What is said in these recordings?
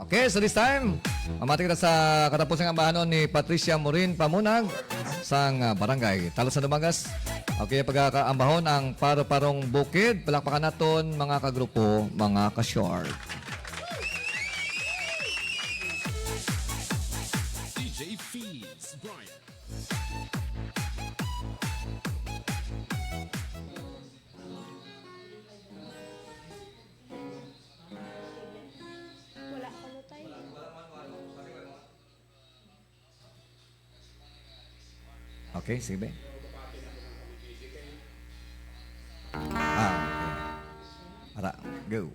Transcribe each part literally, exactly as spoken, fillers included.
Okay, so this time, mamati kita sa katapusang ambahanon ni Patricia Morin Pamunag sang, ah, Barangay Talos ng Dumagas. Okay, pagkakaambahon ang Paro-Parong Bukid. Palakpakan naton, mga kagrupo, mga ka-short. D J Feeds Brian. Wala ka no time. Okay, sige. Ah, okay. Ara, go.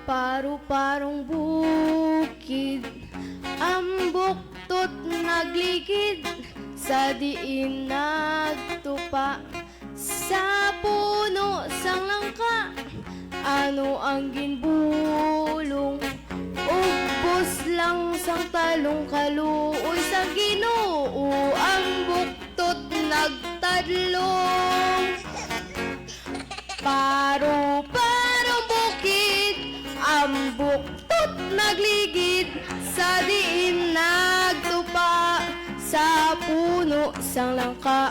Paru-parong bukid, ang buktot nagligid, sa diin nagtupa sa puno sang langka. Ano ang ginbulong? Ubos lang sang talong, kaluoy sa Ginoo ang buktot nagtadlong. Paro-parong bukid, ang buktot nagligid, sa diin nagtupa sa puno sang langka.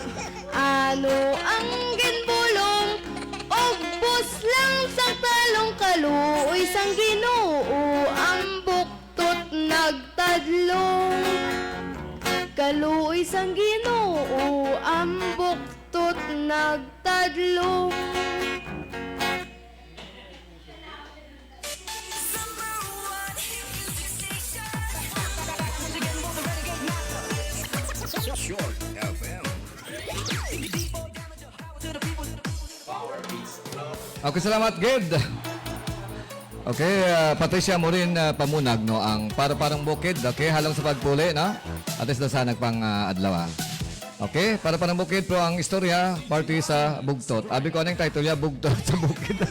Ano ang ginbulong? Ubos lang sang talong, kaluoy sang Ginoo ang buktot nagtadlong. Kaluoy sang Ginoo ang buktot nagtadlong. Okay, salamat, Gid. Okay, ah, Patricia Morin, ah, Pamunag, no, ang Paro-Parong Bukid. Okay, halong sa pagpuli, no? At least nasa nagpang, ah, adlaw, ah. Okay, Paro-Parong Bukid, pero ang istorya, parte sa buktot. Abi ko, anong title niya? Buktot sa bukid.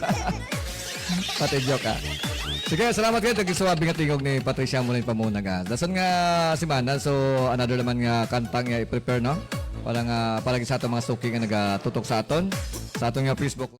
Pati joke, ah. Sige, salamat, Gid. Naging suwabe nga tingog ni Patricia Morin Pamunag, ah. Dason nga semana, so another naman nga kantang nga i-prepare, no? Para nga, para sa aton mga suki nga nagatutok sa aton, sa aton nga Facebook.